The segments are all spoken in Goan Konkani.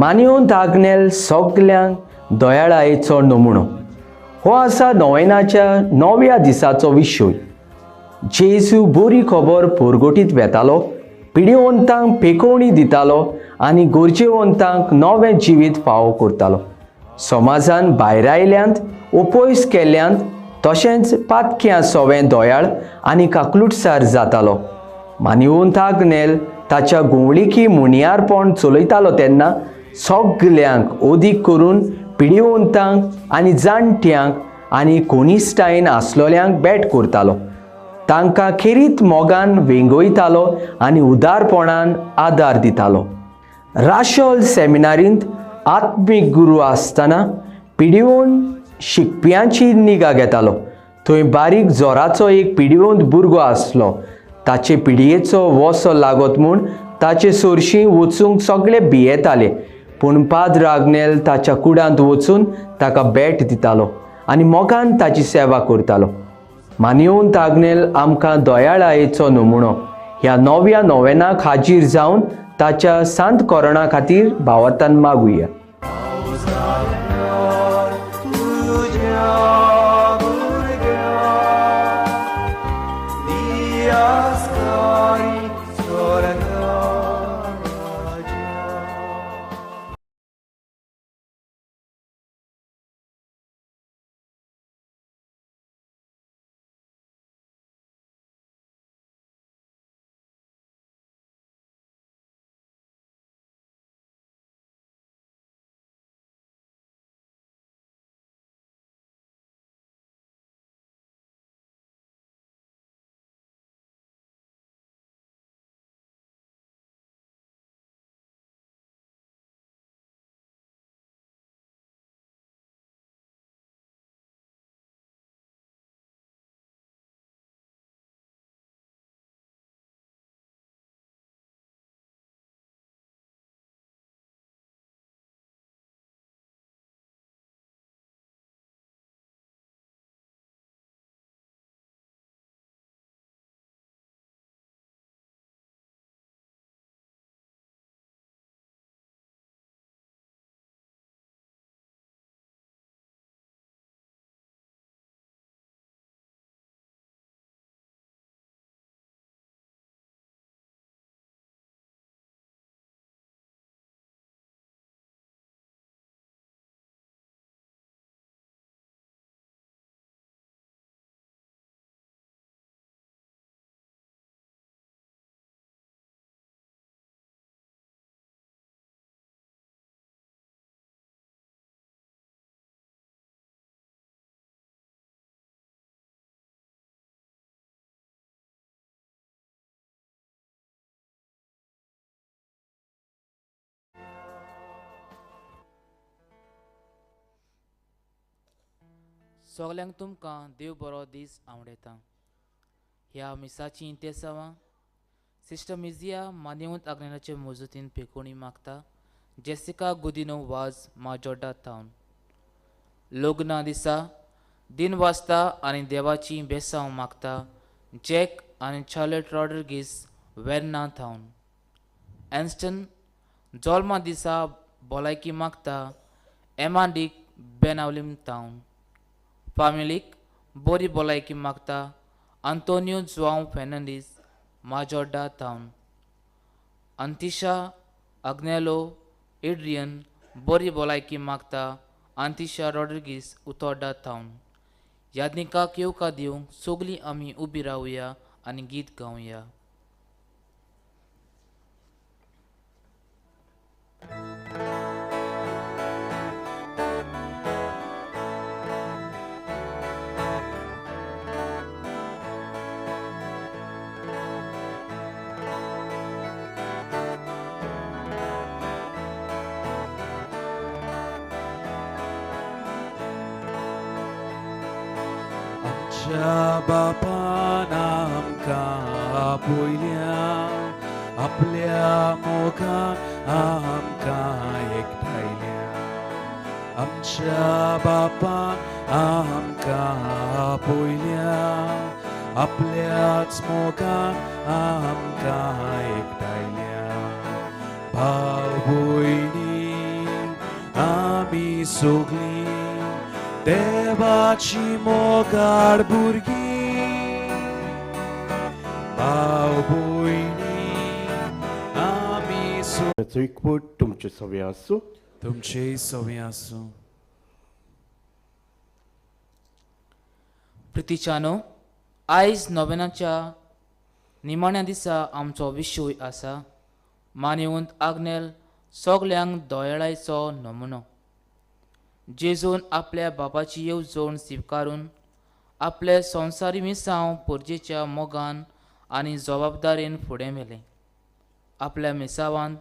मानयोन आग्नेल सगल्यांक दयाळायेचो नमुनो. हो आसा नोवेनाच्या 9व्या दिसाचो विशय. जेजू बरी खबर पोरगोटीत वेतालो, पिडिवंतांक पेकोवणी दितालो आनी गरजेवंतांक नवें जिवीत फावो करतालो. समाजान भायरायल्यांत, ओपयस केल्ल्यांत, तशेंच पातक्यां सोवें दयाळ आनी काकलुटसार जातालो. मानयोन आग्नेल ताच्या घुंवळिकी मुनियारपण चलयतालो तेन्ना सगल्यांक ओदीक करून पिडिवंतांक आनी जाणट्यांक आनी कोनिस्टायन आसलोल्यांक भेट करतालो. तांकां खेरीत मोगान वेंगयतालो आनी उदारपणान आदार दितालो. राशोल सेमिनारींत आत्मीक गुरू आसतना पिडिवन शिकप्यांची निगा घेतालो. थंय बारीक जोराचो एक पिडिवंत भुरगो आसलो. ताचे पिडयेचो वसो लागत म्हूण ताचे सरशीं वचूंक सगळे भियेताले, पूण पाद्र आग्नेल ताच्या कुडांत वचून ताका भेट दितालो आनी मोगान ताची सेवा करतालो. मानयोन आग्नेल आमकां दयाळायेचो नमुनो. ह्या 9व्या नोवेनाक हाजीर जावन ताच्या सांत कोरणा खातीर भावार्थान मागुया. सगल्यांक तुमकां देव बरो दीस आवडटा. ह्या मिसाची इंतेसांवां सिस्टर मिजिया मानवंत आग्नेलाचे मजुतीन पेकोणी मागता. जेसिका गुदिनो वाज माजोड्डा थावन. लग्ना दिसा दिन वाजता आनी देवाची बेसांव मागता. जॅक आनी चार्लेट रॉड्रिगीस वेर्ना थावन. एन्स्टन जोल्मा दिसा भलायकी मागता. एमाडीक बेनावलीम थावन. फामिलीक बरी भलायकी मागता. आंतोनियो जुआंव फेर्नांडीस माजोड्डा थावन. अंतिशा आग्नेलो एड्रियन बरी भलायकी मागता. आंतिशा रॉड्रिगीस उतोड्डा थावन. यादनिकाक येवकार दिवंक सगळीं आमी उबी रावया आनी गीत गावया. बापान आमकां आपयल्या आपल्या मोगान आमकां एकठायल्या. आमच्या बापान आमकां आपयल्या आपल्याच मोगान आमकां एकठायल्या. भाव भयणी आमी सगळीं देवाची मोगाळ भुरगीं, भाव भयणी आमी एकवट तुमचे सवे आसूं, तुमचे सवे आसूं. प्रितीच्यानो, आयज नोवेनाच्या निमाण्या दिसा आमचो विशय आसा मानेवंत आग्नेल सगल्यांक दोयाळायचो नमुनो. जेजून आपल्या बापाची येवजण स्विकारून आपले संवसारी मिसांव पोरजेच्या मोगान आनी जबाबदारेन फुडें व्हेलें. आपल्या मिसावान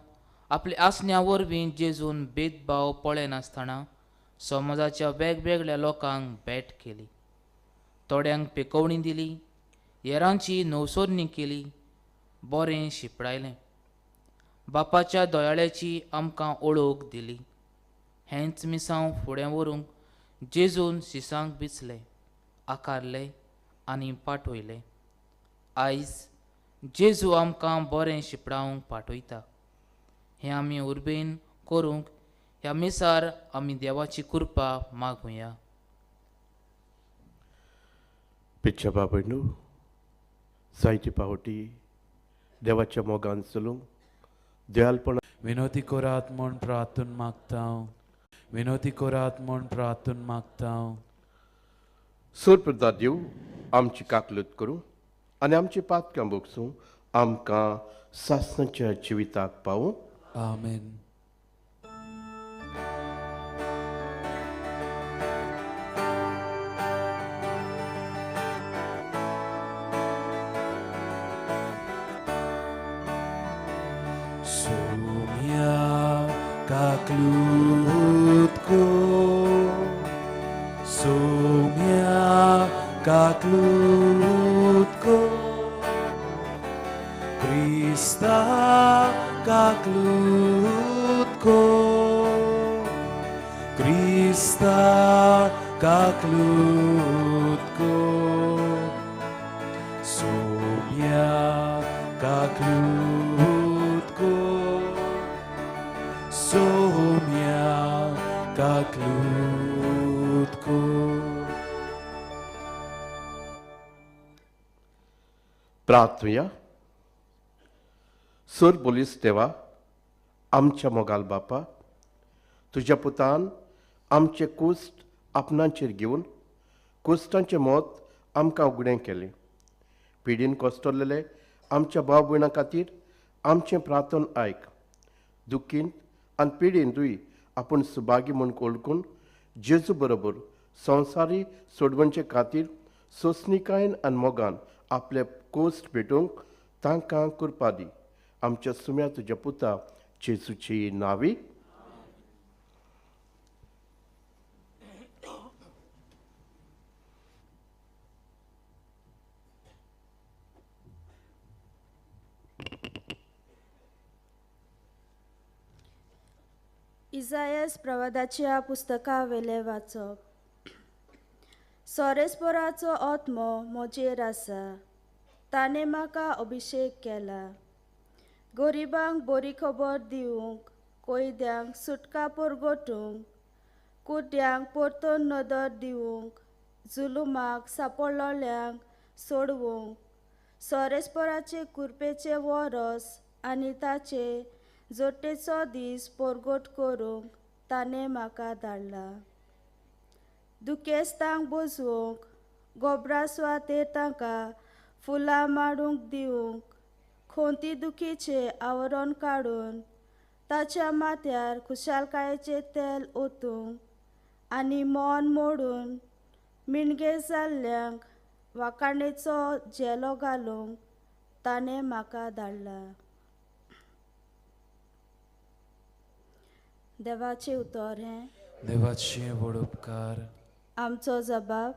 आपल्या आसण्या वरवीं जेजून भेदभाव पळयनासतना समाजाच्या वेगवेगळ्या लोकांक भेट केली, थोड्यांक पिकोवणी दिली, हेरांची नवसोरणी केली, बरें शिपडायलें, बापाच्या दयाळ्याची आमकां ओळख दिली. हेंच मिसांव फुडें व्हरूंक जेजून शिसांक बिचले, आकारले आनी पाठयले. आयज जेजू आमकां बरें शिपडावंक पाठयता. हें आमी उर्बेन करूंक ह्या मिसार आमी देवाची कृपा मागुया. पिच्छा बाबा न्हू, जायते पावटी देवाच्या मोगान चलूंक दयालपण विनोती कोरात म्हूण प्रार्थून मागता, विनोती कोरात म्हूण प्रार्थून मागता. सोर देव आमची काकलूत करूं आनी आमची पातकां भोगसूं आमकां सासणाच्या जिविताक पावूं. आमेन. सोम्या काकलूत को, सोम्या काकलूत को, क्रिस्ता काकलूत को, क्रिस्ता काकलूत को, सोम्या काकलूत को, सोम्या काकलूत को. प्रार्थुया. सोर पोलीस देवा, आमच्या मोगाल बापा, तुज्या पुतान आमचे कुश्ट आपणाचेर घेवन कुश्टांचें मत आमकां उगडें केलें. पिडीन कोसटलेले आमच्या भाव भयणां खातीर आमचें प्रार्थन आयक. दुखीन आनी पिडींतूय आपूण सुभागी म्हूण वळखून जेजू बरोबर संवसारी सोडवणचे खातीर सोंसणीकायेन आनी मोगान आपले कोश्ट भेटोवंक तांकां कृपा दी. आमच्या सुम्या तुज्या पुता जेजूची नावी. इजायस प्रवादाच्या पुस्तका वेले वाचप. सोरेस्पोराचो आत्मो म्हजेर आसा, ताणें म्हाका अभिशेक केला गरिबांक बरी खबर दिवंक, कैद्यांक सुटका परगटूंक, कुड्ड्यांक परतून नदर दिवंक, जुलुमाक सापडलोल्यांक सोडवंक, सोरेस्पोराचे कुरपेचे वरस आनी ताचे जोटेचो दीस परगट करूंक ताणें म्हाका धाडला. दुखेस्तांक बसवंक, गोबरा सुवातेर तांकां फुलां माडूंक दिवंक, खोंती दुखीचें आवरण काडून ताच्या माथ्यार खुशालकायेचें तेल ओतूंक आनी मन मोडून मिणगे जाल्ल्यांक वाकाणेचो झेलो घालूंक ताणें म्हाका धाडला. देवाचें उतर हें. देवाचे व्हड उपकार. आमचो जबाब.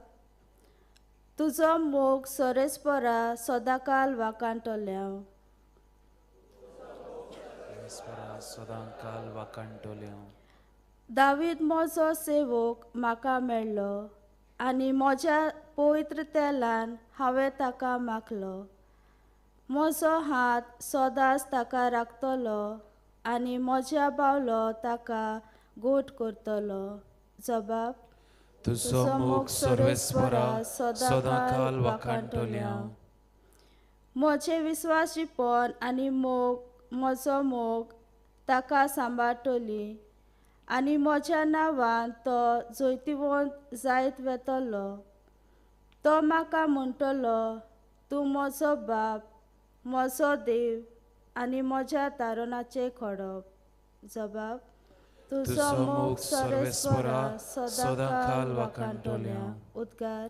तुजो मोग सोरेस्परा सदांकाल वाकांटोल्या. सदांकाल वाकांटोल्या. दावीद म्हजो सेवक म्हाका मेळ्ळो आनी म्हज्या पवित्र तेलान हांवें ताका माखलो. म्हजो हात सदांच ताका राखतलो आनी म्हज्या बावलो ताका गोट करतलो. जबाब तुजो मोग सर्वेस्परा सदांकाल वाखाणटोल्या. म्हजें विस्वासीपण आनी मोग म्हजो मोग ताका सांबाळटली आनी म्हज्या नांवान तो जैतिवंत जायत वेतलो. तो म्हाका म्हणटलो तूं म्हजो बाप म्हजो देव आनी म्हज्या तारणाचें खडप. जबाब तुजो मोग सर्वेस्परा सदांकाल वाखाणटोल्या. उद्गार.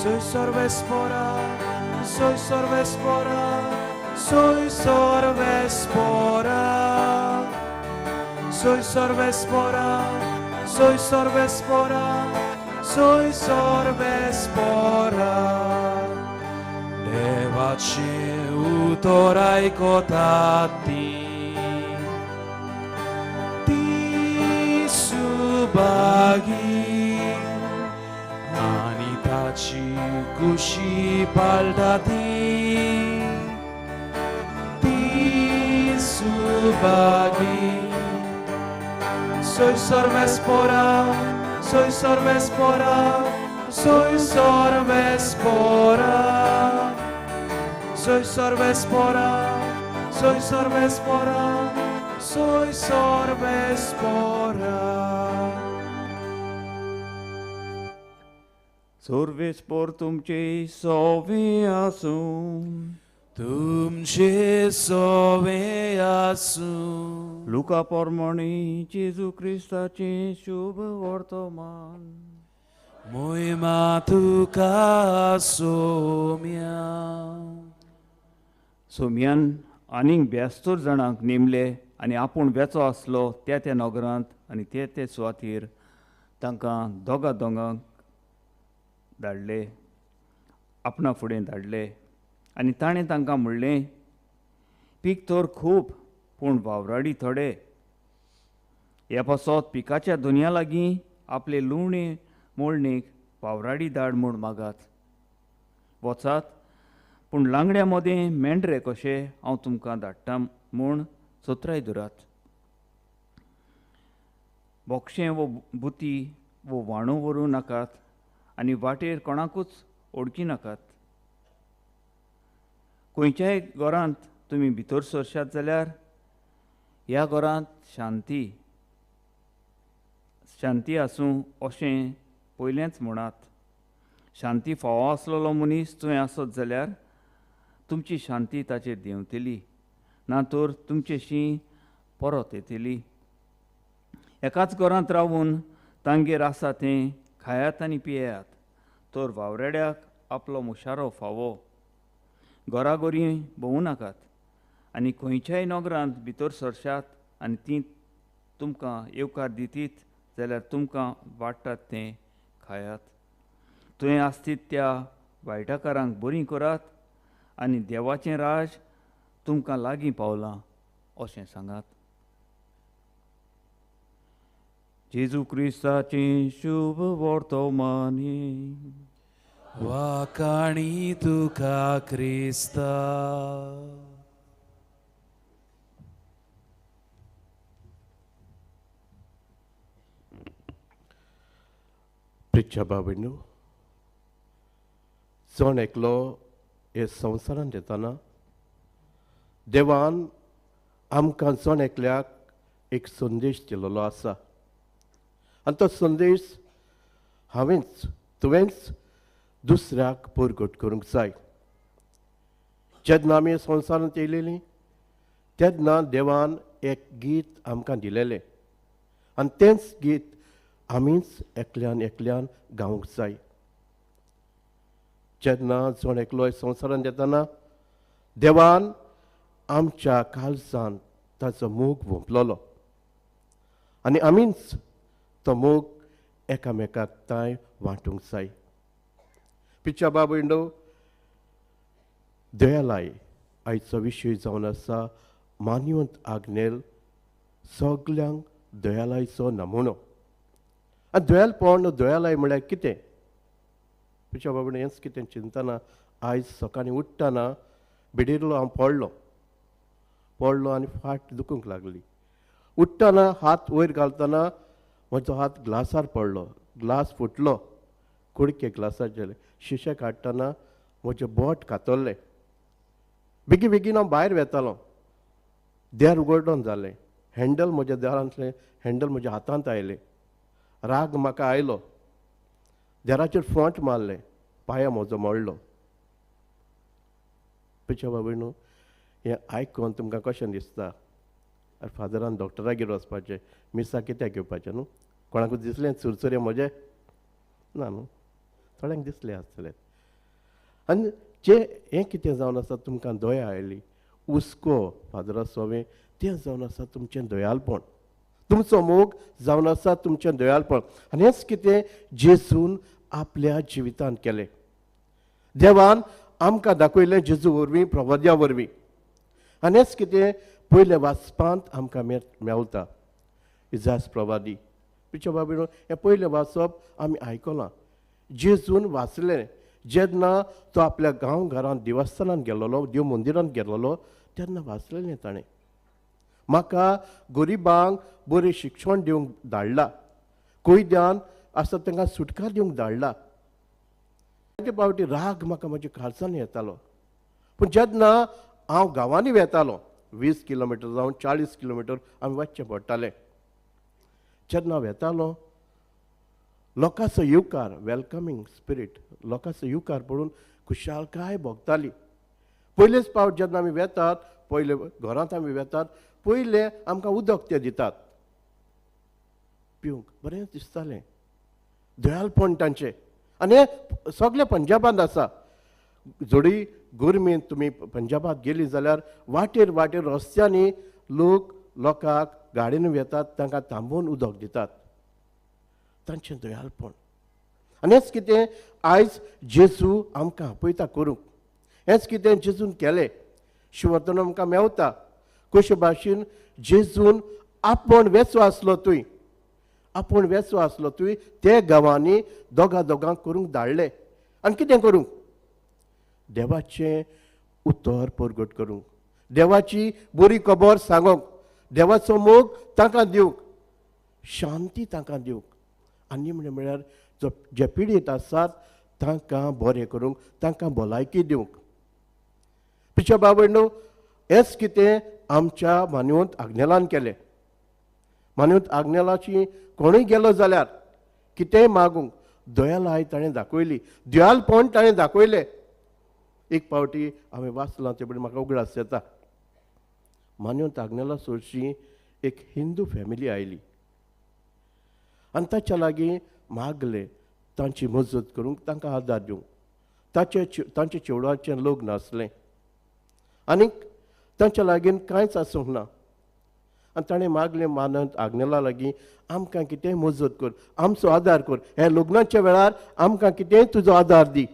Soy sorvespora, soy sorvespora, soy sorvespora. Soy sorvespora, soy sorvespora, soy sorvespora. Devaci utorai kotati ti subagi ani taci kushi paldati ti subagi. Soy sorvespora, soy sorvespora, soy sorvespora. Soy sorvespora, soy sorvespora, soy sorvespora. Sorvespor तुमचे सोवे आसूं. तुमचे सोवे आसूं. लुका प्रमाणे जेजू क्रिस्ताचें शुभ वर्तमान. मोहिमा तुका सोम्या. सोम्यान आनीक 72 जाणांक नेमले आनी आपूण वेचो आसलो त्या त्या नगरांत आनी ते ते सुवातीर तांकां दोगा दोगांक धाडले, आपणा फुडें धाडले. आनी ताणें तांकां म्हणलें, पीक तर खूब पूण वावराडी थोडे. ह्या पासत पिकाच्या दुनिया लागीं आपले लुवणे मोळणेक वावराडी धाड म्हूण मागात. वचात पूण लांगड्या मदें मेंढरे कशे हांव तुमकां धाडटा म्हूण चतुराय धरात. बोक्षें वो बुती वो व्हाणो व्हरूं नाकात आनी वाटेर कोणाकूच ओडकी नाकात. खंयच्याय घरांत तुमी भितर सरशात जाल्यार ह्या घरांत शांती शांती आसूं अशें पयलेंच म्हणात. शांती फावो आसलेलो मनीस तुवें आसत जाल्यार तुमची शांती ताचेर देंवतली, ना तर तुमचेशी परत येतली. एकाच घरांत रावून तांगेर आसा तें खायात आनी पियेयात, तर वावराड्याक आपलो मुशारो फावो. घराघरी भोंवूं नाकात आनी खंयच्याय नगरांत भितर सरशात आनी ती तुमकां येवकार दितीत जाल्यार तुमकां वाडटात तें खायात. तुवें आसतीत त्या वायटाकारांक बरीं करात आनी देवाचें राज तुमकां लागीं पावलां अशें सांगात. जेजू क्रिस्ताचें शुभ वर्तमान. वाखाणी तुका क्रिस्ता. प्रिच्या बाबीनो, जण एकलो हे संवसारांत येताना देवान आमकां जण एकल्याक एक संदेश दिलेलो आसा आनी तो संदेश हांवेंच तुवेंच दुसऱ्याक परगट करूंक जाय. जेन्ना आमी संवसारांत येयलेलीं तेन्ना देवान एक गीत आमकां दिलेलें आनी तेंच गीत आमीच एकल्यान एकल्यान गावंक जाय. जेन्ना जण एकलो संवसारांत येताना देवान आमच्या काळजान ताचो मोग वोंपलोलो आनी आमीच तो मोग एकामेकाक तांय वांटूंक जाय. पिच्या बाबू दयालाय आयचो विशय जावन आसा मानवंत आग्नेल सगल्यांक दयालायचो नमुनो. आनी दयालपण दयालाय म्हळ्यार कितें? तुज्या बाबा हेंच कितें चिंतना आयज सकाळीं उठ्ठना बेडीरलो हांव पडलो पडलो आनी फाट दुखूंक लागली. उठ्ठना हात वयर घालतना म्हजो हात ग्लासार पडलो, ग्लास फुटलो, कुडके ग्लासाचेर शिशे काडटना म्हजें बोट कातरलें. बेगीन बेगीन हांव भायर वेतालो, देर उगडोन जालें, हँडल म्हज्या दारांतलें हँडल म्हज्या हातांत आयलें. राग म्हाका आयलो, देराचेर फोंट मारलें, पांया म्हजो मोडलो. पिच्या बाबा न्हू हें आयकोन तुमकां कशें दिसता? आरे फादरान डॉक्टरागेर वचपाचें, मिसाक कित्याक घेवपाचें न्हू? कोणाकूच दिसलें चुरचुरें म्हजें? ना न्हू, थोड्यांक दिसलें आसतलें. आनी जें हें कितें जावन आसा तुमकां दया आयली, हुस्को फादरा सोवें तें जावन आसा तुमचें दयालपण, तुमचो मोग जावन आसा तुमचें दयालपण. आनी हेंच कितें जेजून आपल्या जिवितांत केलें. देवान आमकां दाखयलें जेजू वरवीं, प्रवाद्या वरवीं. आनी हेंच कितें पयल्या वाचपांत आमकां मेवता इजास प्रवादी. पिच्या बाबीनो हें पयलें वाचप आमी आयकलां. जेजून वाचलें जेन्ना तो आपल्या गांव घरांत देवस्थानांत गेल्लो, देव मंदिरांत गेल्लो तेन्ना वाचलेलें ताणें, म्हाका गरिबांक बरें शिक्षण दिवंक धाडला, कैद्यान आसा तांकां सुटका दिवंक धाडला. ते पावटी राग म्हाका म्हज्या काळजान येतालो. पूण जेन्ना हांव गांवांनी वेतालो, 20 किलोमिटर जावन 40 किलोमिटर आमी वचचें पडटालें, जेन्ना वेतालो लोकांचो येवकार, वेलकमींग स्पिरीट, लोकांचो येवकार पळोवन खुशालकाय भोगताली. पयलेच पावट जेन्ना आमी वेतात, पयले घरांत आमी वेतात, पयले आमकां उदक ते दितात पिवंक, बरें दिसतालें, दयालपण तांचें. आनी हें सगळें पंजाबांत आसा. जोडी गरमेंत तुमी पंजाबांत गेली जाल्यार वाटेर वाटेर रस्त्यांनी लोक लोकांक गाडयेन वेतात, तांकां थांबोवन उदक दितात, तांचें दयालपण. आनी हेंच कितें आयज जेजू आमकां आपयता करूंक, हेंच कितें जेजून केलें. शिवर्तन आमकां मेवता कशे भाशेन जेजून आपूण वेचो आसलो तुय, आपूण वेचो आसलो तुय ते गांवांनी दोगां दोगांक करूंक धाडले. आनी कितें करूंक? देवाचें उतर परगट करूंक, देवाची बरी खबर सांगूंक, देवाचो मोग तांकां दिवंक, शांती तांकां दिवंक, आनी निमणें म्हळ्यार जो जे पिडीत आसात तांकां बरें करूंक, तांकां भलायकी दिवंक. पिच्या बाबा न्हू हेंच कितें आमच्या मानवंत आग्नेलान केलें. मानवंत आग्नेलाची कोणूय गेलो जाल्यार कितेंय मागूंक दयालाय ताणें दाखयली, दयालपण ताणें दाखयलें. एक पावटी हांवें वाचलां ते म्हाका उगडास येता, मानवंत आग्नेला सोरशी एक हिंदू फॅमिली आयली आनी ताच्या लागीं मागलें तांची मजत करूंक, तांकां आदार दिवंक. तांच्या चेडवाचें लग्न आसलें आनीक तांच्या लागीं कांयच आसूंक ना. आनी ताणें मागलें मानत आग्नेला लागीं, आमकां कितेंय मजत कर, आमचो आदार कर, ह्या लग्नाच्या वेळार आमकां कितेंय तुजो आदार दी.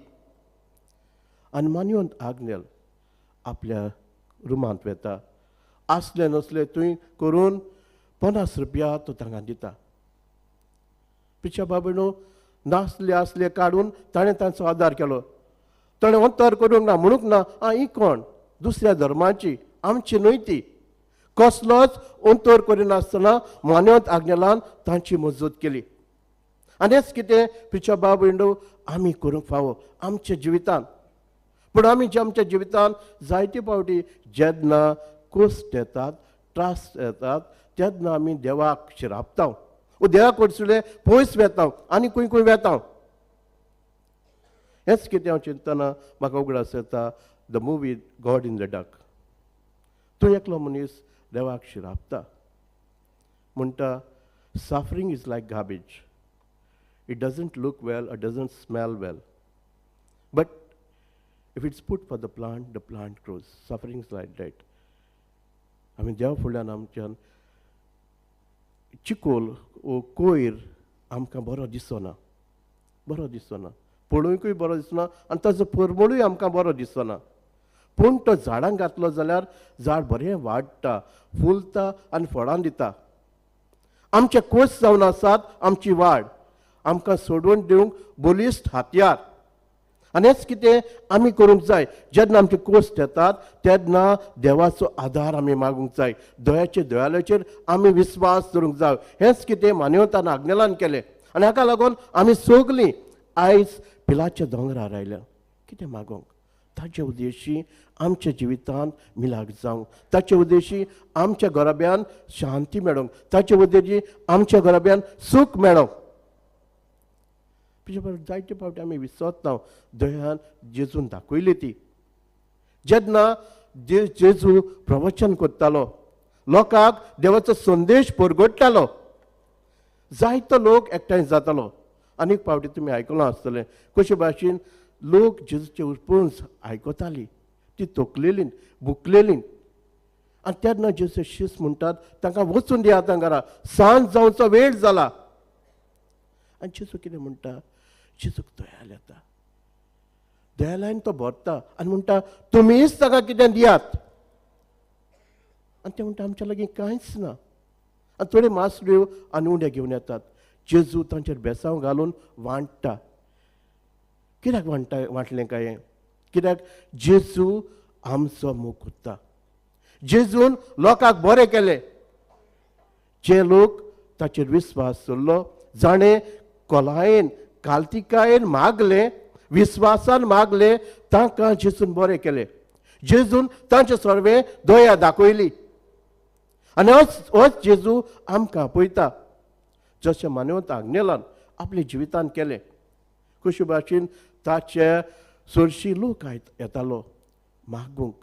आनी मानवंत आग्नेल आपल्या रुमांत वेता, आसलें नसलें तुंय करून 50 रुपया तो तांकां दिता. पिच्या बाबा न्हू नासले आसले काडून ताणें तांचो आदार केलो. ताणें अंतर करूंक ना, म्हणूंक ना आं ही कोण दुसऱ्या धर्माची, आमची न्हय ती. कसलोच अंतर करिनासतना मानवंत आग्नेलान तांची मजत केली. आनी हेंच कितें पिच्या बाबा न्हू आमी करूंक फावो आमच्या जिवितांत. पूण आमी जे आमच्या जिवितांत जायते पावटी जेन्ना कश्ट येतात, त्रास येतात, तेन्ना आमी देवाक शिरापता, ओ देवा कडसुले पयस वेता आनी खंय खंय वेता. हेंच कितें हांव चिंतना म्हाका उगडास येता the movie God in the dark. तूं एकलो मनीस देवाक शिरापता, म्हणटा suffering is like garbage, it doesn't look well, it doesn't smell well, but if it's put for the plant, the plant grows. Suffering is like that. आमी देवा फुडल्यान आमच्यान चिकोल ओ कोयर आमकां बरो दिसना, बरो दिसना, पळोवंकूय बरो दिसना आनी ताचो परमळूय आमकां बरो दिसना. पूण तो झाडांक घातलो जाल्यार झाड बरें वाडटा, फुलता आनी फळां दिता. आमचे कोस जावन आसात आमची वाड, आमकां सोडून दिवंक बलिश्ट हातयार. आनी हेंच कितें आमी करूंक जाय. जेन्ना आमचे कोश्ट येतात तेन्ना देवाचो आदार आमी मागूंक जाय, दयाचे दयाळाचेर आमी विस्वास दवरूंक जाय. हेंच कितें मान्यवतान आग्नेलान केलें आनी हाका लागून आमी सगलीं आयज पिलाच्या दोंगरार आयल्या. कितें मागूंक? ताचे उद्देशी आमच्या जिवितांत मिलाग जावंक, ताचे उद्देशी आमच्या घराब्यान शांती मेळोंक, ताचे उद्देशी आमच्या घराब्यान सूख मेळोंक. जायते फावटी आमी विसरता दयान जेजून दाखयली ती. जेन्ना जेजू प्रवचन करतालो, लोकांक देवाचो संदेश परगट्टालो, जायतो लोक एकठांय जातालो. आनीक फावटी तुमी आयकलां आसतलें कशे भाशेन लोक जेजूचे उपंस आयकताली, ती तोखलेली बुकलेली. आनी तेन्ना जेजू शीस म्हणटात तांकां वचून दियात घरा, सांज जावचो वेळ जाला. आनी जेजू कितें म्हणटा? जेजूक दयाल येता, दयालान तो भरता आनी म्हणटा तुमीच ताका कितें दियात. आनी ते म्हणटा आमच्या लागीं कांयच ना. आनी थोडे मासल्यो आनी उंडे घेवन येतात. जेजू तांचेर बेसांव घालून वांट्टा. कित्याक वांट्टा वांटलें काय? कित्याक जेजू आमचो मोग करता. जेजून लोकांक बरें केलें, जे लोक ताचेर विस्वास दवरलो, जाणें कोलायेन कालतिकायेन मागलें, विस्वासान मागलें, तांकां जेजून बरें केलें. जेजून तांचे सर्वे दया दाखयली. आनी होच जेजू आमकां आपयता, जशें मानवता आग्नेलान आपल्या जिवितान केलें. कशे भाशेन ताचे सरशी लोक येतालो मागूंक,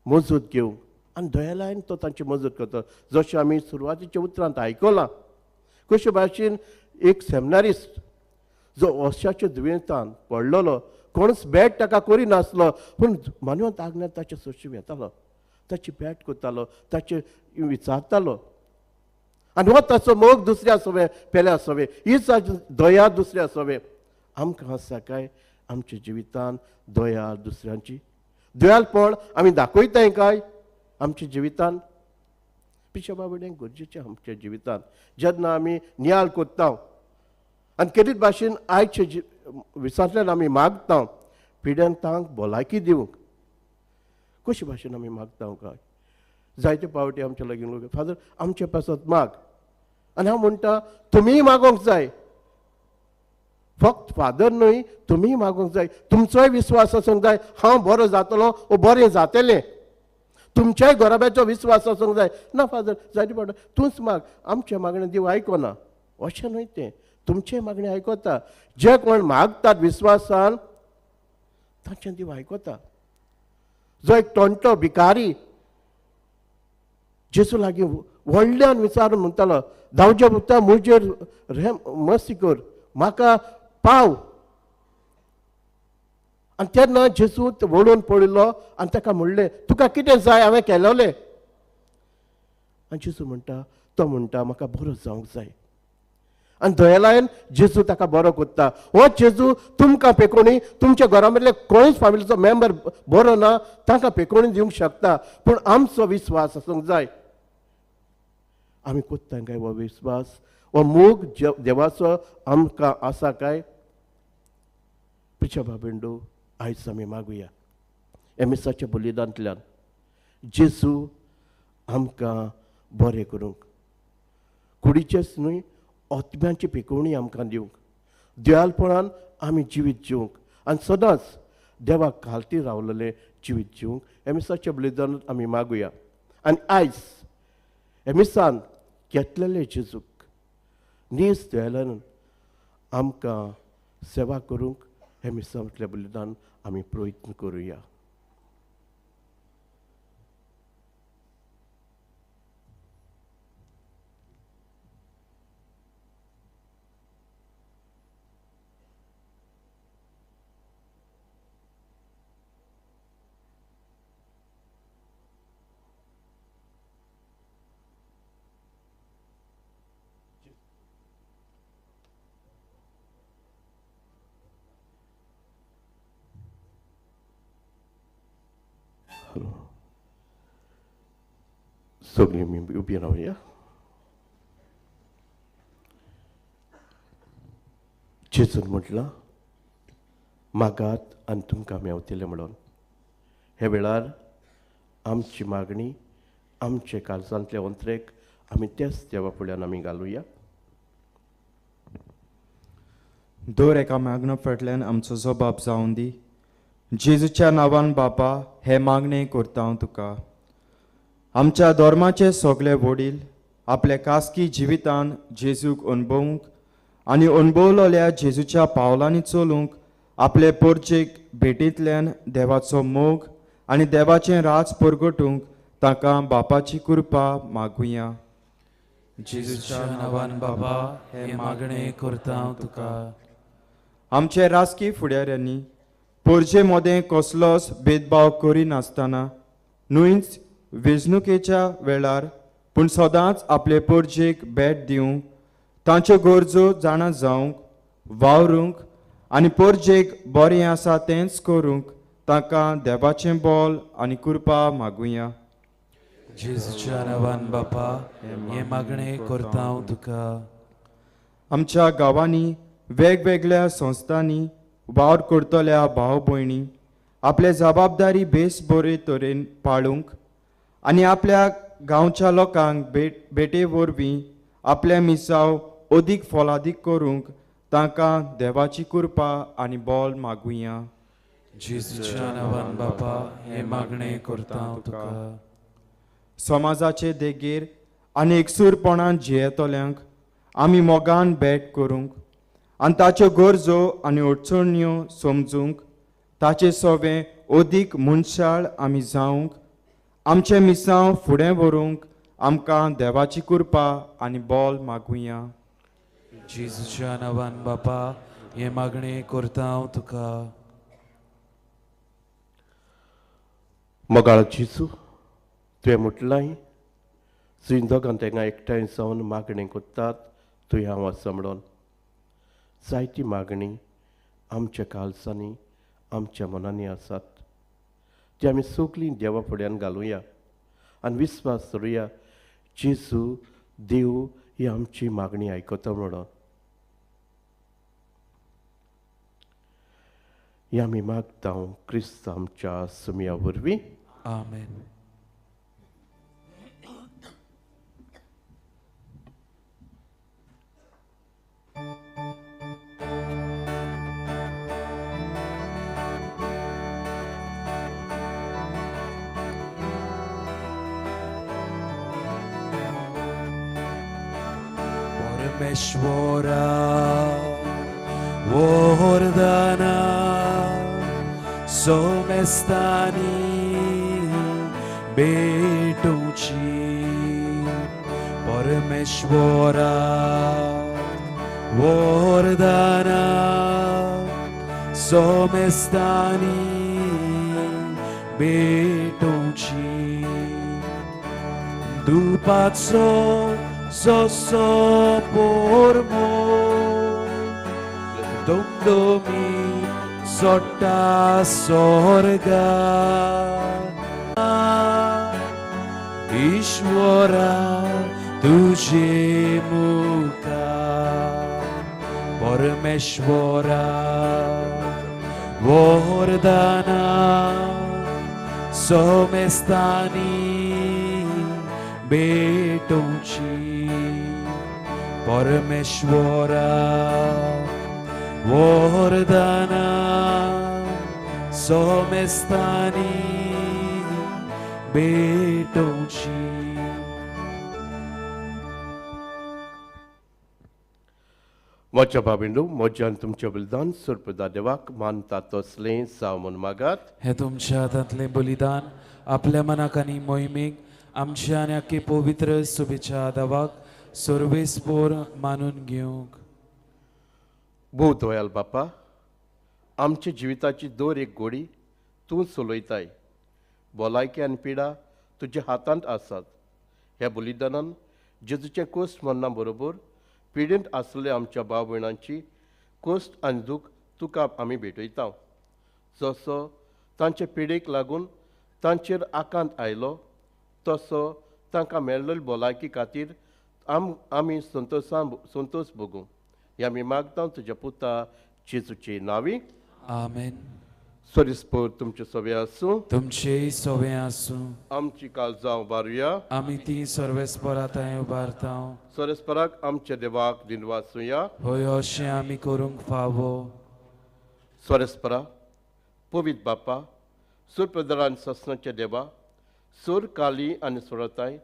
मजत घेवंक, आनी दयालायन तो तांची मजत करता. जशें आमी सुरवातीच्या उतरांत आयकलां कशे भाशेन एक सेमिनारिस्ट जो वशाच्या दुयेंतान पडलेलो, कोणच भेट ताका करिनासलो, पूण मानवता आग्नेल ताचे सरशी येतालो, ताची भेट करतालो, ताचे विचारतालो. आनी हो ताचो मोग दुसऱ्या सवे पेल्या सवे, हीच दया दुसऱ्या सवे. आमकां आसा काय आमच्या जिवितान दया दुसऱ्यांची? दयालपण आमी दाखयताय काय आमच्या जिवितान? पिशा बाबड्यांक गरजेचें आमच्या जिवितान. जेन्ना आमी नियाळ करता आनी केदीच भाशेन आयचे विसांतल्यान आमी मागता पिड्यांक भलायकी दिवंक, कशे भाशेन आमी मागता काय? जायते फावटी आमच्या लागीं लोक फादर आमचे पासत माग. आनी हांव म्हणटा तुमीय मागोंक जाय, फक्त फादर न्हय, तुमीय मागोंक जाय. तुमचोय विस्वास आसूंक जाय, हांव बरो जातलो वो बरें जातलें. तुमच्याय घराब्याचो विस्वास आसूंक जाय. ना फादर जायते फावटी तूंच माग, आमचें मागणें देव आयकना. अशें न्हय तें, तुमचें मागणें आयकता. जे कोण मागतात विस्वासान तांचें देव आयकता. जो एक टोणटो भिकारी जेजू लागीं व्हडल्यान विचारून म्हणटालो, धांवचे पुता म्हजेर रेम मस्ती कर, म्हाका पाव. आनी तेन्ना जेजू वळून पडिल्लो आनी ताका म्हणलें तुका कितें जाय हांवें केलोलें. आनी जेजू म्हणटा, तो म्हणटा म्हाका बरो जावंक जाय. आनी दयालायन जेजू ताका बरो करता. हो जेजू तुमकां पेकोणी, तुमच्या घरा मदले कोणूच फामिलीचो मेंबर बरो ना तांकां पेकोणी दिवंक शकता, पूण आमचो विस्वास आसूंक जाय. आमी कोत्ता काय हो विस्वास, हो मोग देवाचो आमकां आसा काय? पिशा बाबेंडो आयज आमी मागुया एमिसाच्या बलिदानांतल्यान जेजू आमकां बरें करूंक, कुडीचेच न्हय आत्म्यांची पिकोवणी आमकां दिवंक, दयालपणान आमी जिवीत जिवंक आनी सदांच देवाक खालती रावलेलें जिवीत जिवंक एमिसाच्या बलिदानांत आमी मागुया. आनी आयज एमिसान घेतलेले जेजूक नीज दयालान आमकां सेवा करूंक हे मिसांतलें बलिदान आमी प्रयत्न करुया. सगळीं आमी उबी रावया. जेजून म्हटलां मागात आनी तुमकां मेवतलें म्हणून. हे वेळार आमची मागणी आमचे काळजांतले अंतरेक आमी त्याच देवा फुडल्यान आमी घालुया. दर एका मागण्या फाटल्यान आमचो जबाब जावन दी. जेजूच्या नांवान बापा हे मागणें करता हांव तुका. आमच्या धर्माचे सगळे वडील आपल्या खासगी जिवितान जेजूक अणभवूंक आनी अणभवलेल्या जेजूच्या पावलांनी चलूंक आपले पोरचेक भेटींतल्यान देवाचो मोग आनी देवाचें राज परगटूंक तांकां बापाची कृपा मागुया. जेजूच्या नांवान बाबा हे मागणें करता हांव तुका. आमचे राजकीय फुडाऱ्यांनी पोरजे मदें कसलोच भेदभाव करिनासतना न्हूच वेंचणुकेच्या वेळार पूण सदांच आपले पोरजेक भेट दिवंक, तांच्यो गरजो जाणा जावंक, वावरूंक आनी पोरजेक बरें आसा तेंच करूंक तांकां देवाचें बोल आनी कृपा मागुया. जेजूच्या नांवान बापा हे मागणें करता हांव तुका. आमच्या गांवांनी वेगवेगळ्या संस्थांनी वावर करतल्या भाव भयणी आपले जबाबदारी बेस बरे तरेन पाळूंक आनी आपल्या गांवच्या लोकांक भेटे वरवीं आपले मिसाव अदीक फोलादीक करूंक तांकां देवाची कृपा आनी बोल मागुया. जेजूच्या नांवान बापा हे मागणें करता हांव तुका. समाजाचे देगेर आनी एकसूरपणान जियेतल्यांक आमी मोगान भेट करूंक आनी ताच्यो गरजो आनी अडचण्यो समजूंक ताचे सोवे अदीक मनशाळ आमी जावंक आमचें मिसांव फुडें व्हरूंक आमकां देवाची कृपा आनी बोल मागुया. जेजूच्या नांवान बापा हे मागणें करता हांव तुका. मोगाळ जेजू, तुवें म्हटलां तुवें दोगां तेंगा एकठांय जावन मागणें करतात तुवें हांव आसा म्हणून. जायती मागणी आमच्या काळजांनी आमच्या मनांनी आसात ती आमी सगळीं देवा फुड्यान घालुया आनी विस्वास धरुया जेजू देव ही आमची मागणी आयकता म्हणून. ही आमी मागता क्रिस्त आमच्या सुमया वरवीं. आमेन. परमेश्वरा वरदाना सोमेस्तानी भेटूची. परमेश्वरा वरदाना सोमेस्तानी भेटूची. दुपाचो सोसो पोरमो दुमदुमी सोट्टा सोर्गा. ईश्वरा तुझे मुखा परमेश्वरा वरदाना सोमेस्तानी भेटूची. परमेश्वरा वरदाना सोमेस्तानी भेटूची. म्हज्या भाविंडू, म्हज्यान तुमचें बलिदान सुरपदा देवाक मानता तसलें जावं म्हूण मागात. हे तुमच्या हातांतलें बलिदान आपल्या मनाक आनी मोहिमेक आमच्या आनी आख्खे पवित्र सुबेच्या देवाक सर्वेस्पोर मानून घेवंक. भोव दयाल बापा, आमच्या जिविताची दर एक गोडी तूं चलयताय. भलायकी आनी पिडा तुज्या हातांत आसात. ह्या बलिदानान जेजूचें कोश्ट मरना बरोबर पिडेंत आसले आमच्या भाव भयणांची कोश्ट आनी दूख तुका आमी भेटयता. जसो तांचे पिडेक लागून तांचेर आकांत आयलो तसो तांकां मेळ्ळेली भलायकी खातीर आमी संतोष भोगूं. ह्या आमी मागता तुज्या पुता जेजूचे नांवी. आमेन. सोरिस्पोर तुमचे सवे आसूं. तुमचेय सवे आसूं. आमची काळजां उबारुया. आमी ती सर्वेस्परा थंय उबारता. सोरेस्पराक आमच्या देवाक दिनवासुया. हय, अशें आमी करूंक फावो. सोरेस्परा पवित्र बापा, सुरप्रदरान ससनाच्या देवा, सूर काली आनी सोरताय,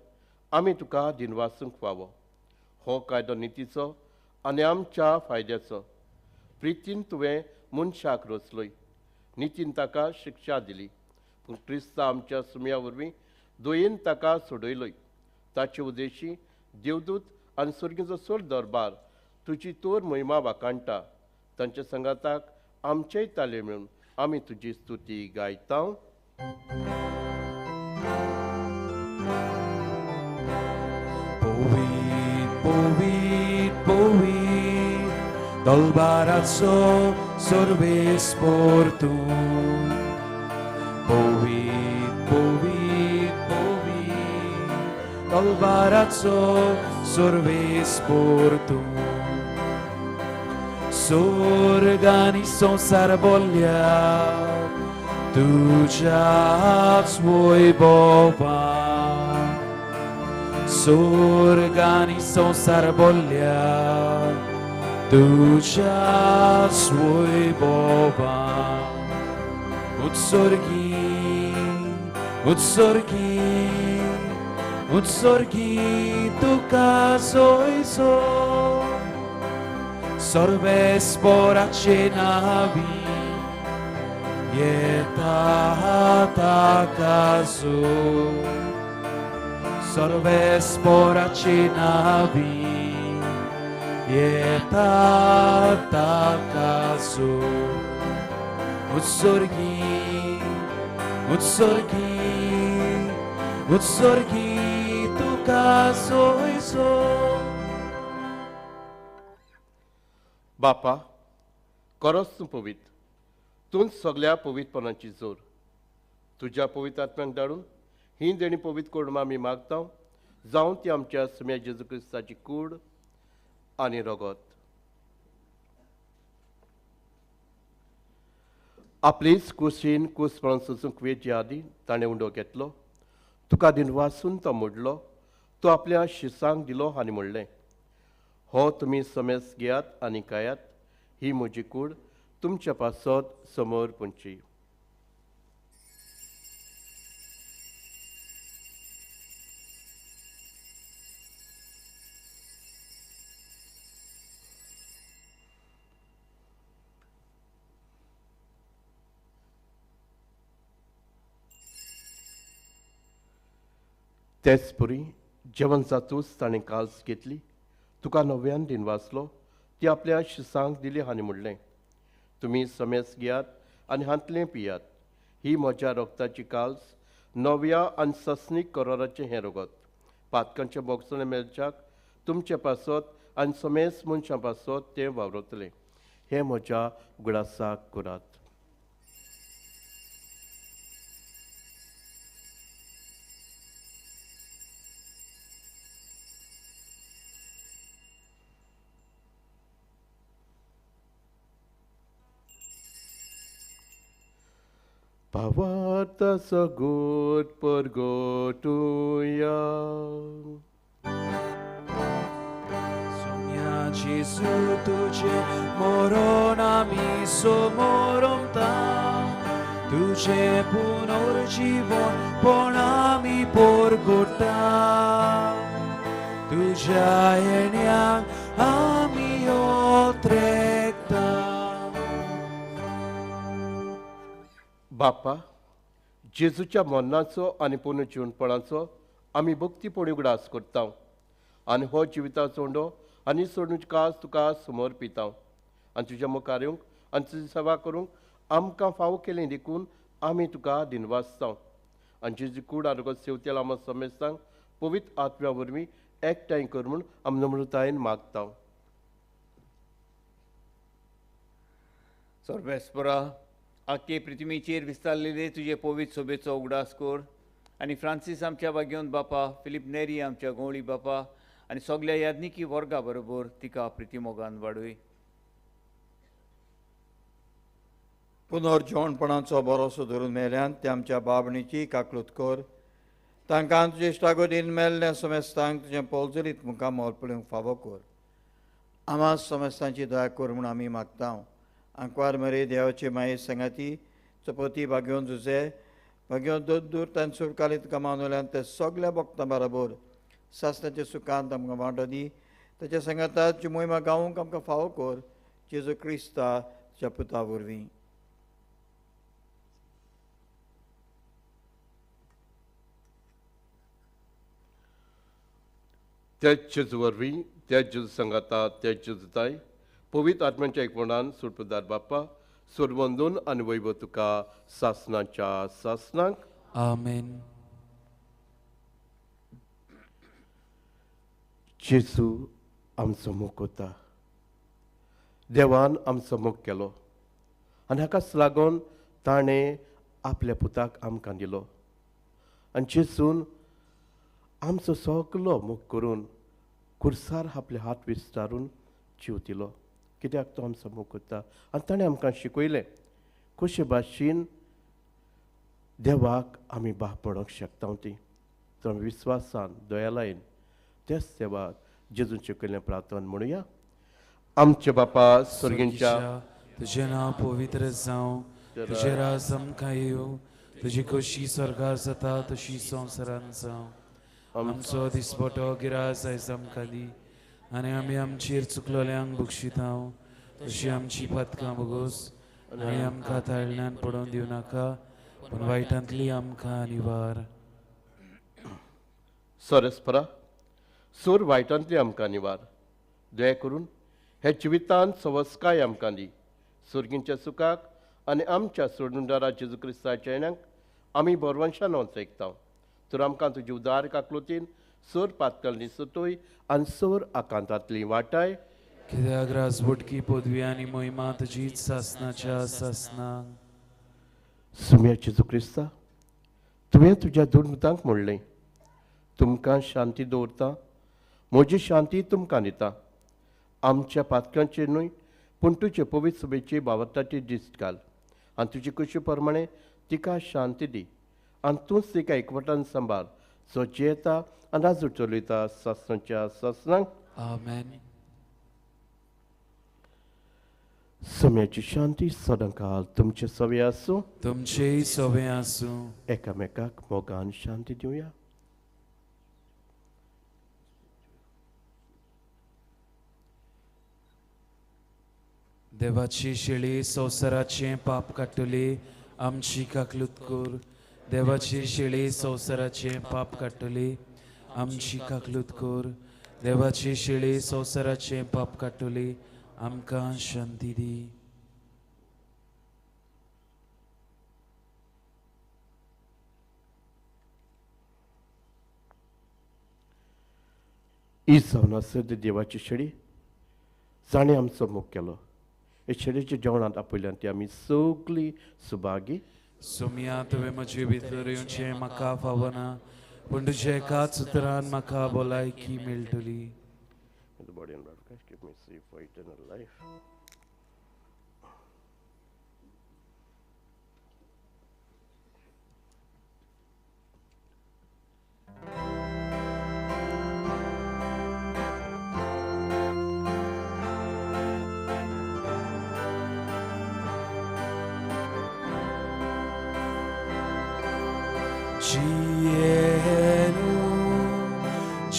आमी तुका दिनवासूंक फावो. हो कायदो नितीचो आनी आमच्या फायद्याचो. प्रितीन तुवें मनशाक रचलोय, नितीन ताका शिक्षा दिली, पूण क्रिस्ता आमच्या सुम्या वरवीं दोयेन ताका सोडयलोय. ताचे उद्देशी देवदूत आनी सुर्गीचो सोड दरबार तुजी तोर महिमा वाखाणटा. तांच्या संगाताक आमचेय ताले मेळून आमी तुजी स्तुती गायता. पवीत पवीत पवीत दलबाराचो सर्वेस्पोर तूं. पवीत पवीत पवीत दलबाराचो सर्वेस्पोर तूं. स्वर्ग आनी संवसार बोल्ल्या तुज्याच वैभवान. स्वर्ग आनी संवसार बोल्ल्या तुज्याच वैभवान. उत्सर्गी उत्सर्गी उत्सर्गी तुका सोयसो सर्वेस्पोराचे नावी येता ताका जो. सर्वेस्पोराचे नावी येता ताका जो. उत्सर्गी उत्सर्गी उत्सर्गी तुका सोयसो. बापा, खरोच तूं पवित्र, तूंच सगल्या पवित्रपणाची जोर. तुज्या पवित्र आत्म्याक धाडून ही देणी पवित्र करून आमी मागता, जावं ती आमच्या सुम्या जेजू क्रिस्ताची कूड आनी रगत. आपलीच कुशीन कूसपण सोसूंक वेचे आदीं ताणें उंडो घेतलो, तुका दिनवासून तो मोडलो, तो आपल्या शिसांक दिलो आनी म्हणलें, हो तुमी समेस घेयात आनी खायात, ही म्हजी कूड तुमच्या पासत समोर पुंची. तेच पुरी जेवण जातूच ताणें काल्स घेतली, तुका नव्यान दिनवासलो, ती आपल्या शिसांक दिली आनी म्हणलें, तुमी समेस घेयात आनी हांतलें पियात, ही म्हज्या रगताची काल्स, नव्या आनी ससनीक कराराचें हें रगत, पातकांचें बोगसणें मेळच्याक तुमचे पासत आनी समेस मनशां पासत तें वावरतलें. हें म्हज्या उगडासाक करात. भावार्थ सगोट परगोटुया. सोम्या जेजू तुझे मरण आमी समोरमता, तुझे पुनर्जीवन पण आमी परगोटा, तुझ्या येण्याक आमी ओत्रेकता. बापा, जेजूच्या मरणाचो आनी पुनर्जीवनपणाचो आमी भक्तीपणी उगडास करता आनी हो जिविताचो उंडो आनी सोडून कास तुका समर्पिता आनी तुज्या मुखार येवंक आनी तुजी सेवा करूंक आमकां फावो केलें देखून आमी तुका दिनवासता. आनी जेजू कूड आरोग्य सेवतेल आमकां समेस्तांक पवित्र आत्म्या वरवीं एकठांय कर म्हूण आमी नम्रतायेन मागता. सर्वेस्परा, आख्खे पृथ्वीचेर विस्तारलेले तुजे पवित्र सोबेचो उगडास कर आनी फ्रांसीस आमच्या भाग्योन बापा, फिलीप नेरी आमच्या गवळी बापा आनी सगल्या याज्ञिकी वर्गा बरोबर तिका प्रितीमोगान वाडय. पुनर्जिवणपणाचो भरोसो धरून मेल्यान ते आमच्या बाबणीची काकलूत कर. तांकां तुजे इश्टागतीन मेल्ल्या समेस्तांक तुजें पोलजरीत मुखामोल पळोवंक फावो कर. आमा समेस्तांची दया कर म्हूण आमी मागता. आंकवार मरे देवाचे माये सांगाती चपती भाग्योवन जुजे भाग्योवन दूर दूर तांचे सुरकाली तुका मानवल्यान ते सगल्या भक्तां बराबर सासणाच्या सुखांत आमकां वांटो दी. ताच्या सांगाताची मोहिमा गावूंक आमकां फावो कर जेजू क्रिस्ता तुज्या पुता वरवीं. त्याच जेजू वरवीं, त्याच जेजू सांगाता, त्याच जेजूताय पवित्र आत्म्यांच्या एकवणान सुटपुदार बाप्पा सुरवंदून आनी वैभव तुका सासनाच्या सासनाक. आमेन. जेजू आमचो मोग कोता. देवान आमचो मोग केलो आनी हाकाच लागून ताणें आपल्या पुताक आमकां दिलो आनी जेजून आमचो सगलो मोग करून कुर्सार आपले हात विस्तारून जीव दिलो. कित्याक तो आमचो मोग करता आनी ताणें आमकां शिकयलें कशे भाशेन देवाक आमी बाप म्हणूंक शकता ती. तर आमी विस्वासान दयालायन त्याच देवाक जेजून शिकयल्लें प्रार्थना म्हणुया. आमचे बापा स्वर्गींच्या, तुजें नांव पवित्र जावं, तुजें राज आमकां येवं, तुजी खोशी स्वर्गार जाता तशी संवसारांत जावं. आमचो दिसपटो गिरास आयज आमकां दी आनी आमी आमचेर चुकलोल्यांक बक्षिता तशी आमची पातकां भोगोस आनी आमकां ताळल्यान पडोवन दिवं नाका पूण वायटांतली आमकां निवार. सरस्परा सूर वायटांतली आमकां निवार. दया करून हे जिवितांत सवस्काय आमकां दी. सुर्गींच्या सुखाक आनी आमच्या सोडूनदारा जेजू क्रिस्ताच्या येण्याक आमी बरवंशान वचयता. तर आमकां तुजी उदार काकलुतीन सोर पातकल्ली सुतोय आनी सोर आकांतांतली वाटाय. कित्याक राजबोटकी पदवी आनी मोहिमा तुजीच सासनाच्या सासनाक. सुम्या जेजू क्रिस्ता, तुवें तुज्या दुर्मुतांक म्हणलें, तुमकां शांती दवरता, म्हजी शांती तुमकां दिता. आमच्या पातकांचेर न्हय पूण तुजे पवित्र सभेची बावताची दिश्ट घाल आनी तुजी कुशी प्रमाणे तिका शांती दी आनी तूंच तिका एकवटान सांबाळ जो जियेता आनी राजू चलयता सासणाच्या सासणाक. आमेन. सम्याची शांती सदांकाल तुमचे सवे आसूं, तुमचेय सवे आसूं. एकामेकाक मोगान शांती दिवया. देवाची शेळी संवसाराचें पाप काडटली आमची काकलूत कर. देवाची शेळी संवसाराचें पाप काडटली आमची काकलूत कर. देवाची शेळी संवसाराचें पाप काडटली आमकां शांती दी. ही जावन आसत देवाची शेळी जाणें आमचो मोग केलो. हे शेळीच्या जेवणांत आपयल्यान ती आमी सगळीं सुभागी. सोम्या, तुवें म्हजे भितर येवचें म्हाका फावना पूण तुज्या एकाच उतरान म्हाका भलायकी मेळटली. The body and blood of Christ keep me safe for eternal life. Jienu,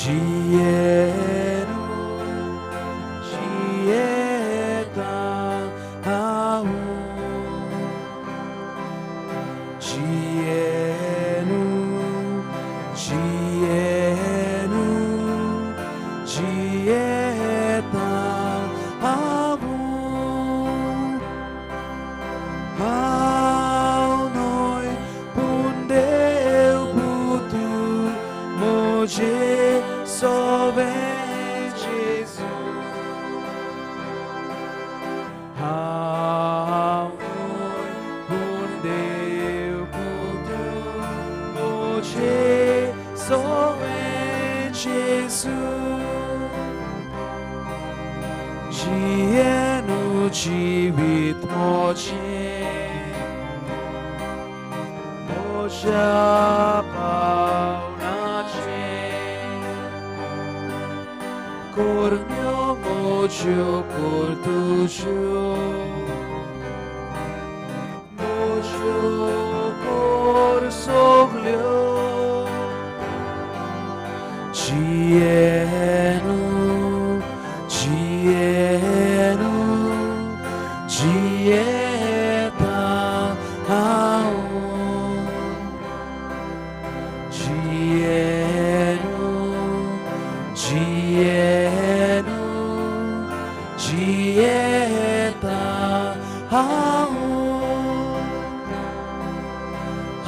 Jienu, Jieta au. Jienu, Jienu, Jieta au. Au noi pundeu putu moje sove Jesu. Au noi pundeu putu moje sove Jesu. Jienu jivit moje. मोज्या पावणाचेर करण्यो मोज्यो कर तुज्यो मोज्यो कर सगल्यो जियेनु जियेनु जियेता हांव जियेनु जियेनु जियेता हांव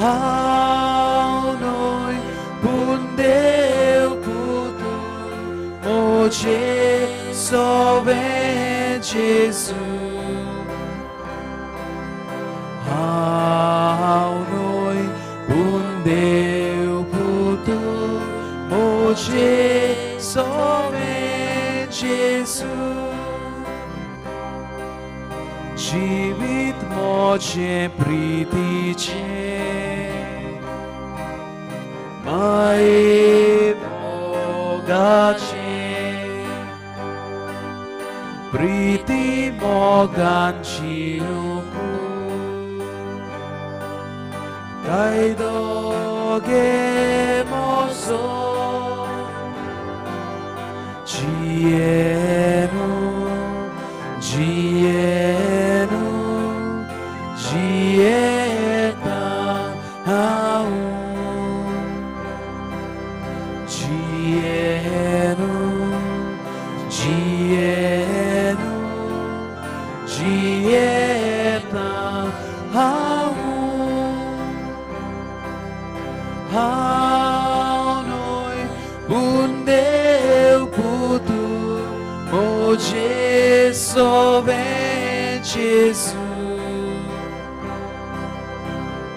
हांव न्हय पूण देव पुतू म्हजे सवें जेजू हांव न्हय पूण देव पुतू म्हजे सवें जेजू जिवीत म्हजें प्रितीचें माये मोगाचें प्रिती मोगान शिरूंक कायदो गे म्हजो जियेनु जियेनु जियेता हांव जियेनु जियेनु जियेता हांव हांव न्हय पूण देव पुतू म्हजे सवें जेजू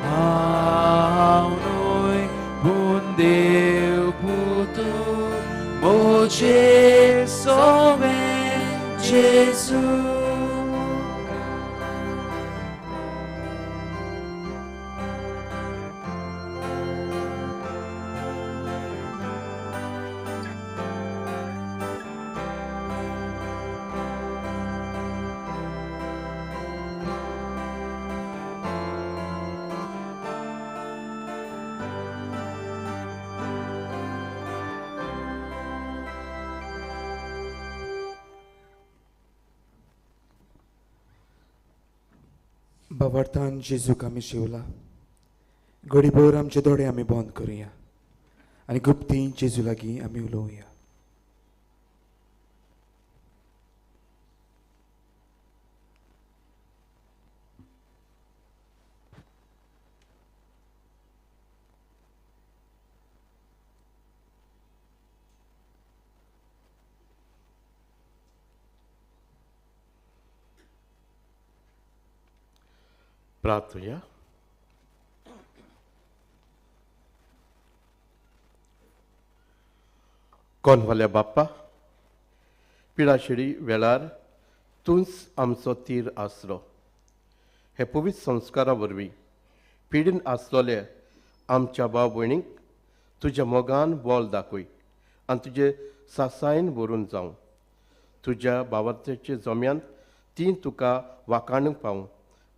हांव न्हय पूण देव पुतू म्हजे सवें जेजू. भावार्थान जेजूक आमी शिवला घडीभर आमचे दोळे आमी बंद करुया आनी गुप्ती जेजू लागीं आमी उलोवया. प्रार्थुया. कोनवाल्या बाप्पा पिडाशिडी वेळार तूंच आमचो तीर आसलो. हे पवित्र संस्कारा वरवीं पिडीन आसलोले आमच्या भाव भयणींक तुज्या मोगान बोल दाखय आनी तुजे सासायन व्हरून जावं. तुज्या भावार्थ्याच्या जम्यांत ती तुका वाकाणूंक पावूं.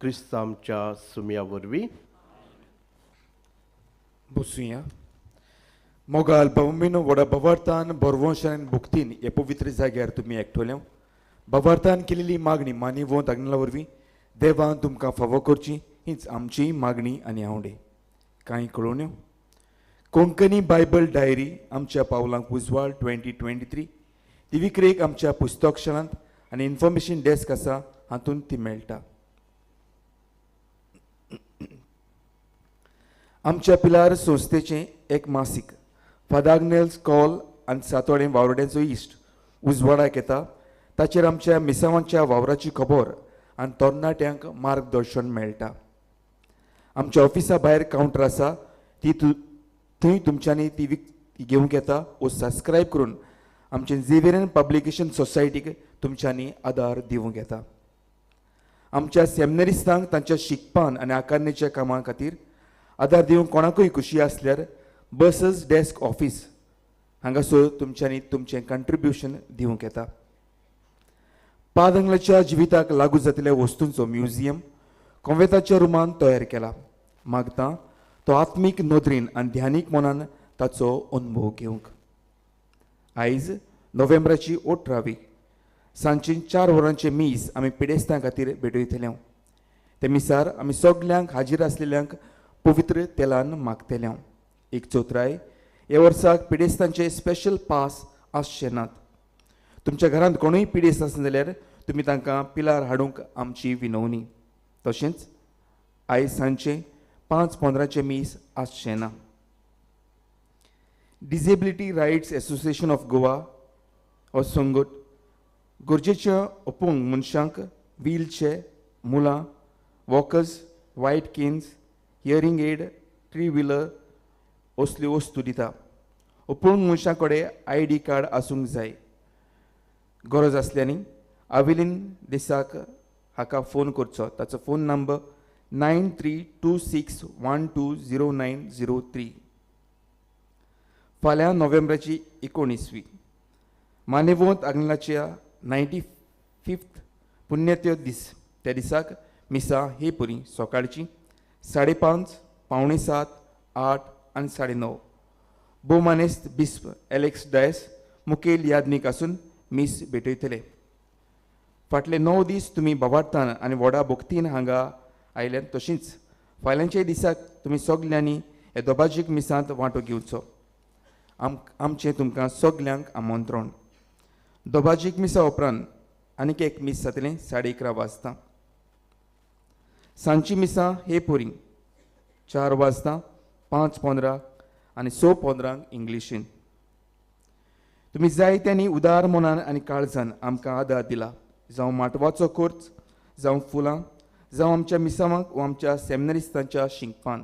क्रिस्त आमच्या सुमया वरवीं. बसुया. मोगाल भावमिनो व्हडा भावार्थान बरवंशान भुक्तीन हे पवित्र जाग्यार तुमी एकठोले. भावार्थान केलेली मागणी मानिवंत आग्नेला वरवीं देवान तुमकां फावो करची हीच आमची मागणी आनी आवडे. कांय कळोवण्यो कोंकणी बायबल डायरी आमच्या पावलांक उजवाड 2023 ती विक्रेक आमच्या पुस्तकशालांत आनी इन्फॉर्मेशन डेस्क आसा हातूंत ती मेळटा. आमच्या पिलार संस्थेचें एक मासीक फादर आग्नेल्स कॉल आनी सातोडें वावरड्यांचो इश्ट उजवाडाक येता. ताचेर आमच्या मिसावांच्या वावराची खबर आनी तरणाट्यांक मार्गदर्शन मेळटा. आमच्या ऑफिसा भायर कावंटर आसा ती थंय तुमच्यांनी ती घेवंक येता वो सबस्क्रायब करून आमचे झेवियरन पब्लिकेशन सोसायटीक तुमच्यांनी आदार दिवंक येता. आमच्या सेमिनरिस्तांक तांच्या शिकपान आनी आकारणेच्या कामां खातीर आदार दिवंक कोणाकूय खुशी आसल्यार बसस डेस्क ऑफीस हांगासर तुमच्यांनी तुमचें कंट्रिब्युशन दिवंक येता. पादंगलाच्या जिविताक लागू जातिल्ल्या वस्तूंचो म्युझियम कोंवेताच्या रुमान तयार केला. मागता तो आत्मीक नदरेन आनी ध्यानीक मनान ताचो अनुभव घेवंक. आयज नोव्हेंबराची 18वी सांजची 4 वरांचें मीस आमी पिडेस्तां खातीर भेटयतले. ते मिसार आमी सगल्यांक हाजीर आसलेल्यांक पवित्र तेलान मागतले. एक चौथराय ह्या वर्साक पिडेस्तांचे स्पेशल पास आसचे नात. तुमच्या घरांत कोणूय पिडेस्त आसना जाल्यार तुमी तांकां पिलार हाडूंक आमची विनवणी. तशेंच आयज सांजचें 5:15 मीस आसचें ना. Disability rights association of Goa हो संगट गरजेच्या अपंग मनशांक व्हीलचेर, मुलां, walkers, white canes, hearing aid, three wheeler असल्यो वस्तू दिता. अपंग मनशां कडेन ID card आसूंक जाय. गरज आसल्यानी आवेलीन देसाक हाका फोन करचो. ताचो फोन नंबर 9326120903. फाल्यां नोव्हेंबराची 19वी मानेवोंत आग्नेलाच्या 95th पुण्यत्य दीस. त्या दिसाक मिसा हे पुरी सकाळची 5:30, 6:45, 8 आनी 9:30. भोवमानेस्त बिस्प एलेक्स डायस मुखेल यादनीक आसून मीस भेटयतले. फाटले 9 दीस तुमी बाबार्थान आनी व्हडा भक्तीन हांगा आयल्यात. तशींच फाल्यांच्या दिसाक तुमी सगल्यांनी ह्या दोबाजीक मिसांत वांटो घेवचो. आमचें तुमकां सगल्यांक आमंत्रण. दोबाजीक मिसा उपरांत आनीक एक मीस जातलें 11:30 वाजता. सांजची मिसां हे पुरी 4 वाजता, 5:15 आनी 6:15 इंग्लिशीन. तुमी जायत्यांनी उदार मनान आनी काळजान आमकां आदार दिला. जावं माटवाचो खर्च, जावं फुलां, जावं आमच्या मिसावांक वा आमच्या सेमिनारिस्तांच्या शिंकपान.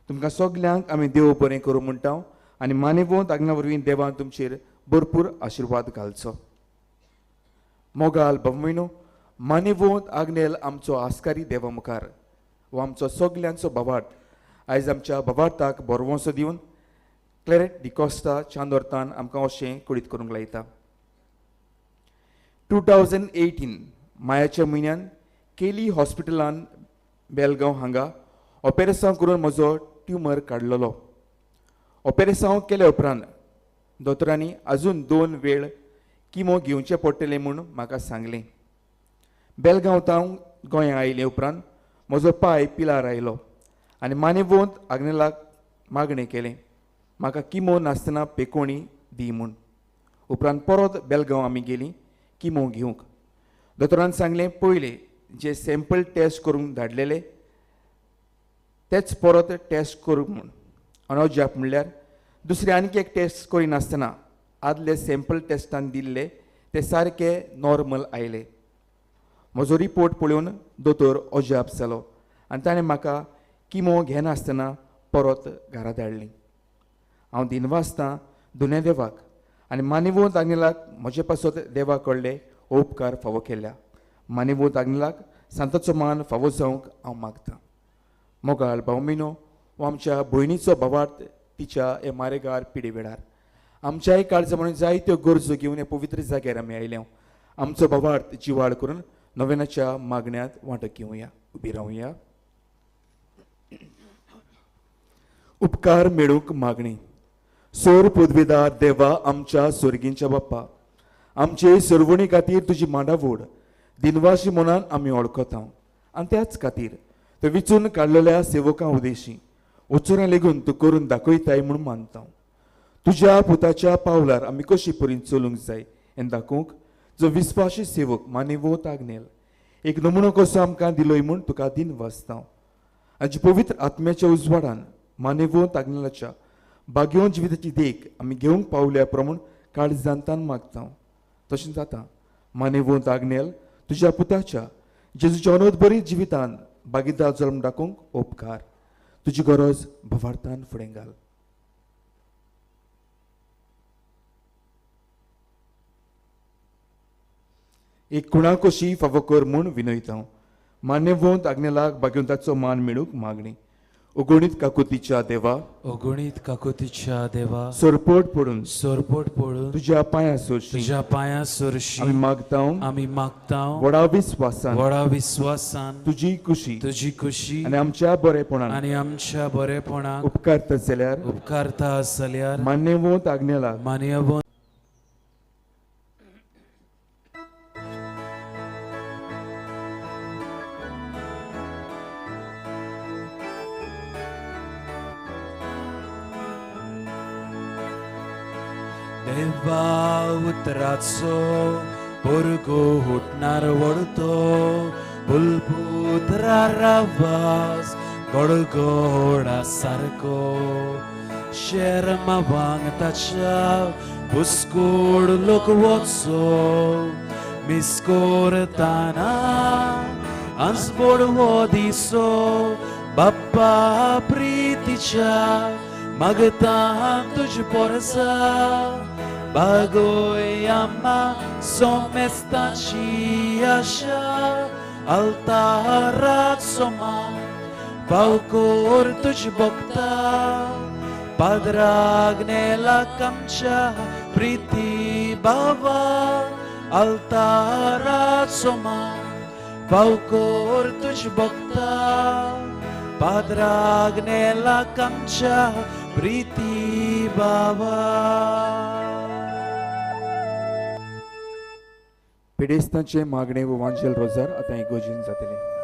तुमकां सगल्यांक आमी देव बरें करूं म्हणटा आनी मानेवोंत आज्ञा वरवीं देवान तुमचेर भरपूर आशिर्वाद घालचो. मोगाल भवमयनो मानेवोंत आग्नेल आमचो आस्कारी देवा मुखार व आमचो सगल्यांचो भावार्थ आयज आमच्या भावार्थाक बरवंसो दिवन क्लॅरेट डिकॉस्टा चांदोरतान आमकां अशें कळीत करूंक लायता. 2018 मायाच्या म्हयन्यान केली हॉस्पिटलान बेलगांव हांगा ऑपेरेसांव करून म्हजो ट्युमर काडलेलो. ऑपेरेसांव केल्या उपरांत दोतोरांनी अजून 2 वेळ किमो घेवचें पडटलें म्हूण म्हाका सांगलें. बेलगांव तावन गोंया आयले उपरांत म्हजो पांय पिलार आयलो आनी मानेवोंत आग्नेलाक मागणें केलें म्हाका किमो नासतना पेकोणी दी म्हूण. उपरांत परत बेलगांव आमी गेलीं किमो घेवंक. दोतोरान सांगलें पयलें जे सॅम्पल टेस्ट करूंक धाडलेले तेच परत टेस्ट करूंक म्हूण. अनोजाप म्हणल्यार दुसरें आनीक एक टेस्ट करिनासतना आदले सॅम्पल टेस्टान दिल्ले ते सारके नॉर्मल आयले. म्हजो रिपोर्ट पळोवन दोतोर अजाप जालो आनी ताणें म्हाका किमो घेनासतना परत घरा धाडली. हांव दिनवासतां दुन्या देवाक आनी मानेवोंत आग्नेलाक म्हजे पासत देवा कडले उपकार फावो केल्या. मानेवोंत आग्नेलाक सांताचो मान फावो जावंक हांव मागतां. मोगाळ भावमिनो वो आमच्या भयणीचो भावार्थ तिच्या हे मारेगार पिडे वेळार आमच्याय काळजा म्हणून जायत्यो गरजो घेवन ह्या पवित्र जाग्यार आमी आयल्या. आमचो भावार्थ जिवाळ करून नव्यानाच्या मागण्यांत वांटो घेवया. उबी रावया. उपकार मेळूंक मागणी. सोर पदवीदार देवा आमच्या सोर्गींच्या बाप्पा, आमचे सरवणी खातीर तुजी मांडावड दिनवाशी मनान आमी वळखता आनी त्याच खातीर तो विचून काडलेल्या सेवकां उदेशी उचुरां लेगून तूं करून दाखयताय म्हूण मानता. तुज्या पुताच्या पावलार आमी कशी परीन चलूंक जाय हें दाखोवंक जो विस्वाशी सेवक मानेवोत आग्नेल एक नमुनो कसो आमकां दिलोय म्हूण तुका दिनवासता. आनी पवित्र आत्म्याच्या उजवाडान मानेवोत आग्नेलाच्या भाग्योन जिविताची देख आमी घेवंक पावल्या प्रमाण काळजांतान मागता. तशें जाता मानेवोत आग्नेल तुज्या पुताच्या जेजूच्या अनोदबरी जिवितान भागीदार जल्म दाखोवंक उपकार. तुजी गरज भवार्थान फुडें घाल. एक कुणाकोशी फावो कर म्हूण विनयता. मान्यवंत आग्नेलाक भाग्यवंताचो मान मेळूंक मागणी. अगणीत काकुतीच्या देवा, अगणीत काकुतीच्या देवा, सरपट पडून, सरपट पडून तुज्या पांया सरशी, तुज्या पांया सरशी आमी मागता, आमी मागता व्हडा विस्वासान, व्हडा विस्वासान तुजी खुशी, तुजी खुशी आनी आमच्या बरेपणान, आनी आमच्या बरेपणाक उपकारता जाल्यार, उपकारता जाल्यार मान्यवंत आग्नेला, मान्यवंत देवा उतराचो भुरगो हुटणार वडतो बुलपुत्रा रावास गडगोडा सारको शेरमावांग ताच्या बुस्कोड लोक वचो मिस्कोरताना आंसबोड हो दिसो बाप्पा प्रितीच्या मागता तुज पोरसा बागोय आम्हा सोमेस्ताची आशा अल्ताराचो मान फावकोर तुज भोगता पाद्राग्नेलाक आमच्या प्रिती बाबा अल्ताराचो मान फावकोर तुज भोगता पाद्राग्नेलाक आमच्या प्रिती बाबा. पिडेस्तांचे मागणे व वांजेल रोजार आतां इगोजीन जातलें.